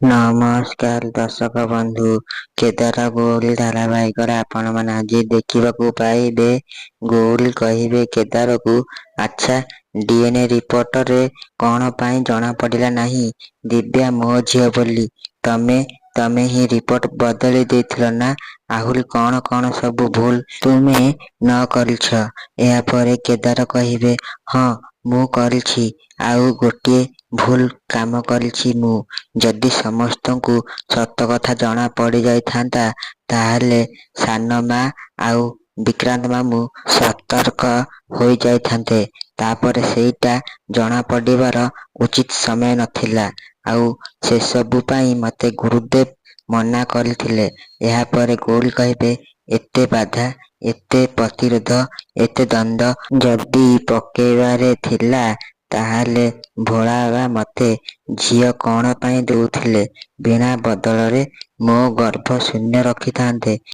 ନମସ୍କାର ଦର୍ଶକ ବନ୍ଧୁ, କେଦାର ଗୌରୀ ଧାରାବାହିକରେ ଆପଣମାନେ ଆଜି ଦେଖିବାକୁ ପାଇବେ, ଗୌରୀ କହିବେ କେଦାରକୁ, ଆଚ୍ଛା ଡିଏନ୍ଏ ରିପୋର୍ଟରେ କ'ଣ ପାଇଁ ଜଣାପଡ଼ିଲା ନାହିଁ ଦିବ୍ୟା ମୋ ଝିଅ ବୋଲି? ତମେ ତମେ ହିଁ ରିପୋର୍ଟ ବଦଳେଇ ଦେଇଥିଲ ନା? ଆହୁରି କ'ଣ କ'ଣ ସବୁ ଭୁଲ ତୁମେ ନ କରିଛ? ଏହାପରେ କେଦାର କହିବେ, ହଁ ମୁଁ କରିଛି, ଆଉ ଗୋଟିଏ ଭୁଲ କାମ କରିଛି ମୁଁ। ଯଦି ସମସ୍ତଙ୍କୁ ସତକଥା ଜଣା ପଡ଼ିଯାଇଥାନ୍ତା, ତାହେଲେ ସାନ ମା ଆଉ ବିକ୍ରାନ୍ତ ମାମୁଁ ସତର୍କ ହୋଇଯାଇଥାନ୍ତେ। ତାପରେ ସେଇଟା ଜଣାପଡ଼ିବାର ଉଚିତ ସମୟ ନଥିଲା। ଆଉ ସେସବୁ ପାଇଁ ମୋତେ ଗୁରୁଦେବ ମନା କରିଥିଲେ। ଏହାପରେ ଗୌରୀ କହିବେ, ଏତେ ବାଧା, ଏତେ ପ୍ରତିରୋଧ, ଏତେ ଦ୍ୱନ୍ଦ୍ୱ ଯଦି ପକେଇବାରେ ଥିଲା, ତାହେଲେ ଭୋଳାବାବା ମୋତେ ଝିଅ କ'ଣ ପାଇଁ ଦେଉଥିଲେ? ବୀଣା ବଦଳରେ ମୋ ଗର୍ଭ ଶୂନ୍ୟ ରଖିଥାନ୍ତେ।